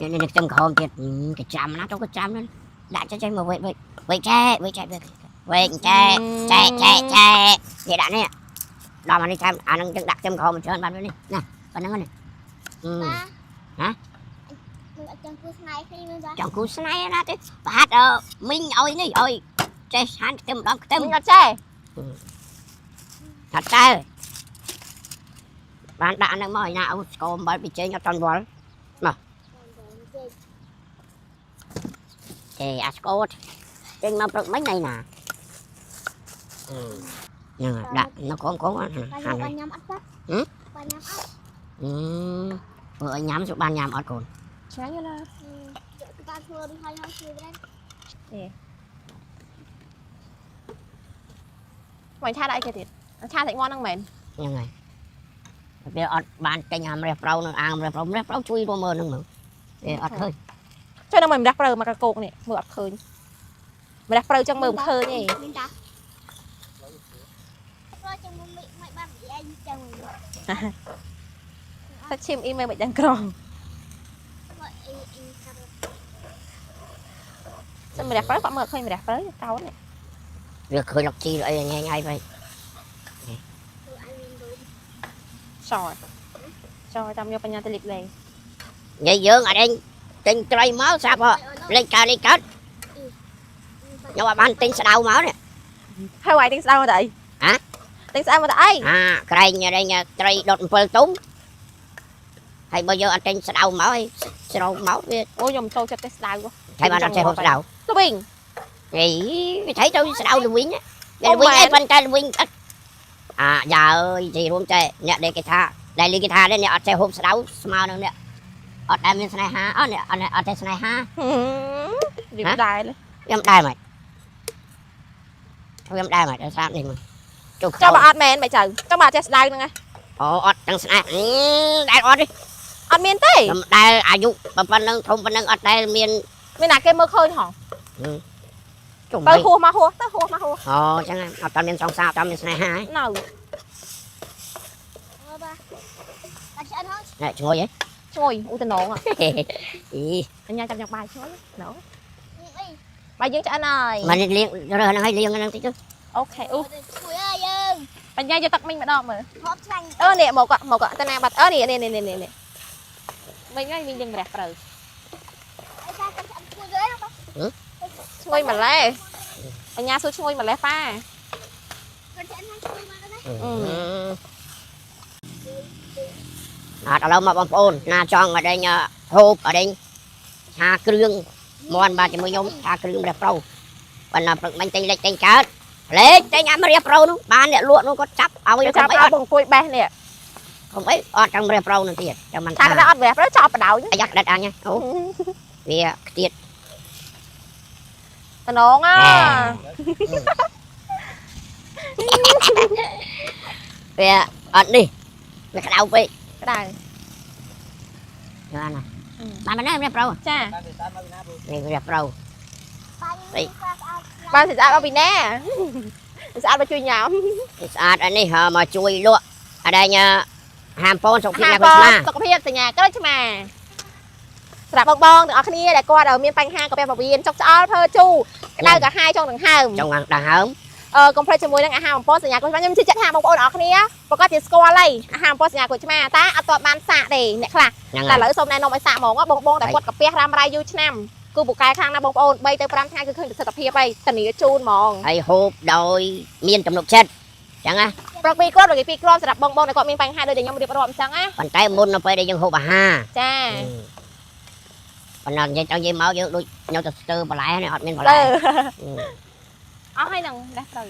នេះនេះខ្ទឹមក្រហមទៀតគេចាំណាទៅគេចាំណាដាក់ចេះចេះមកវេកវេកវេកចែវេកចែវេកវេកចែចែចែចែនេះដាក់នេះដល់មកនេះចាំអានឹងយើងដាក់ខ្ទឹមក្រហមច្រើនបាននេះណាប៉ុណ្្នឹងនេះ បា ហ៎ មិនអត់ចង់គូស្នេហ៍គ្នាមែនបា ចង់គូស្នេហ៍ណាទេប្រហាត់មីងឲ្យនេះឲ្យចេះហាន់ខ្ទឹមដងខ្ទឹម មីងអត់ចេះ ថាតែបានដាក់ហ្នឹងមកឲ្យណាអូស្គមអំបិលពីជើងអត់តន់វល់ទេអាស្គតចេញមកព្រឹកមិញណៃណាហ្នឹងដាក់នៅក្រោមក្រោមហាន់ បា ហើយ បានញ៉ាំអត់បាបានញ៉ាំអត់ អឺធ្វើឲ្យញ៉ាំសុបានញ៉ាំអត់កូន ឆ្ងាញ់ណាស់ បានធ្វើរួចហើយហើយជួយដែរ មកឆាដាក់អីគេទៀតឆាសាច់មាន់ហ្នឹងមែន ហ្នឹងហើយវាអត់បានទិញអាម្រះប្រៅនឹងអាងម្រះប្រៅម្រះប្រៅជួយរួមមើលហ្នឹងមើលវាអត់ឃើញ ជួយនឹងមិនម្រះព្រៅមកកកោកនេះមើលអត់ឃើញម្រះព្រៅចឹងមើលមិនឃើញទេ មានតាព្រោះចឹងមិនមិនបានអីចឹង តែឈាមអ៊ីមែលមិនដឹងក្រង មកអីអីកាប់ ចាំម្រះព្រៅគាត់មើលឃើញម្រះព្រៅកោននេះ វាឃើញលុកជីអីញ៉ៃញ៉ៃទៅ គឺអញមានលុយ សសចាំយកបញ្ញាទៅលីបលេង និយាយយើងអត់អេងទិញត្រីមកស្រាប់ហ៎លេខកើតលេខកើតខ្ញុំអត់បានទិញស្ដៅមកនេះ ហើយវាយទិញស្ដៅមកតែអី ហ៎ ទិញស្ដៅមកតែអី អាក្រែងរែងត្រីដុត7ទុំហើយបើយើងអត់ទិញស្ដៅមកហើយស្រោមមកវា អូខ្ញុំចូលចិត្តទេស្ដៅ ថៃបានអត់ចេះហូបស្ដៅ ទៅវិញ អីវាថៃទៅស្ដៅល្វីងវាល្វីងអីប៉ុន្តែល្វីងអត់អាយ៉ាអើយនិយាយរួមតែអ្នកដែលគេថាដែលលីគេថាអ្នកអត់ចេះហូបស្ដៅស្មើនឹងអ្នកអត់ដែលមានស្នេហាអត់អ្នកអត់ចេះស្នេហា រៀបដែរ ខ្ញុំដែរមិនខ្ញុំដែរមិនដល់ស្រាប់នេះមកចូល ចុះបើអត់មែនមិនចៅចុះបើអត់ចេះស្ដៅហ្នឹង អូអត់ទាំងស្នេហ៍ដែលអត់ទេ អត់មានទេ ខ្ញុំដែលអាយុប៉ុណ្ណឹងធំប៉ុណ្ណឹងអត់ដែលមាន មានណាគេមើលឃើញហង ជុំ ទៅហួសមកហួសទៅហួសមកហួស អូចឹងអត់តាមានសង្សារអត់តាមានស្នេហា នៅ បាបាឆ្អិនហើយ ណែឈ្ងុយហ៎ ឈ្ងុយអូតំណង អី អញ្ញាចាំចង់បាយឈ្ងុយណូ អី បាយយើងឆ្អិនហើយ មកលាងរើសហ្នឹងឲ្យលាងហ្នឹងតិចទៅ អូខេអូ ជួយហើយយើង បញ្ញាយកទឹកមីងម្ដងមើល ហូបឆ្លាញ់ អឺនេះមកមកទៅណាបាត់អឺនេះនេះនេះនេះនេះមីងហើយមីងយើងម្រះព្រៅ អីតាឆ្អិនជួយហើយបា ឈ្ងុយម្លេះបញ្ញាសួរឈ្ងុយម្លេះប៉ា គាត់ឆ្អិនហើយជួយមកណា អត់ឥឡូវមកបងប្អូនណាចង់អត់ដេញហូបអត់ដេញឆាគ្រឿងមន់បាទជាមួយខ្ញុំឆាគ្រឿងម្រះប្រូប៉ុន្តែព្រឹកមិញទិញលេចទិញកើតលេចទិញអាម្រះប្រូនោះបានអ្នកលក់នោះគាត់ចាប់ឲ្យ ចាប់ កុំអីអត់ ឲ្យបងអង្គុយបេះនេះ កុំអីអត់ចង់ម្រះប្រូនោះទៀតចាំមិន ថា ថា គេអត់ម្រះព្រៅចោលបដ ாய் អាយ៉ាក្តិតអញអូវាខ្ទៀត តំណងអ វាអត់នេះវាក្តៅពេក ក្តៅ បានណាបានប៉ុណ្ណាម្រះប្រូ ចា នេះម្រះប្រូ បាញ់ស្អាត បានស្អាតអស់ពីណាស្អាតមកជួយញ៉ាំ ស្អាតអានេះមកជួយលក់អត់ដែរហាមពនសុខភាព ហា អ្នកឆ្មា សុខភាពសញ្ញាក្រូចឆ្មាសម្រាប់បងបងទាំងអស់គ្នាដែលគាត់មានបញ្ហាកាពះពោះវៀនចុកឆ្អល់ភើជូរក្តៅកាហាយចុងដង្ហើម ចង់ដង្ហើម អឺកុំភ្លេចជាមួយនឹងអាហារបំពន់សញ្ញាក្រូចឆ្មាខ្ញុំជឿជាក់ថាបងប្អូនទាំងអស់គ្នាប្រកាសជាស្គាល់ហើយអាហារបំពន់សញ្ញាក្រូចឆ្មាតែអត់ទាន់បានសាកទេអ្នកខ្លះ ហ្នឹងហើយ តែឥឡូវសូមណែនាំឲ្យសាកហ្មងបងបងតែគាត់កាពះរ៉ាំរ៉ៃយូរឆ្នាំគឺពូកែខាងណាបងប្អូន3ទៅ5ថ្ងៃគឺឃើញប្រសិទ្ធភាពហើយធានាជូនហ្មង ហើយហូបដោយមានទំនុកចិត្តចឹងណា ប្រកពីគ្រាប់ឬពីគ្រាប់សម្រាប់បងបងដែលគាត់មានបញ្ហាដូចដែលខ្ញុំរៀបរាប់អញ្ចឹងណា ប៉ុន្តែមុននៅពេលដែលយើងហូបអាហារ ចា ប៉ុន្តែនិយាយទៅនិយាយមកយើងដូចនៅតែស្ទើបន្លែនេះអត់មានបន្ ទៅ លែ អស់ហើយនឹងនេះត្រូវ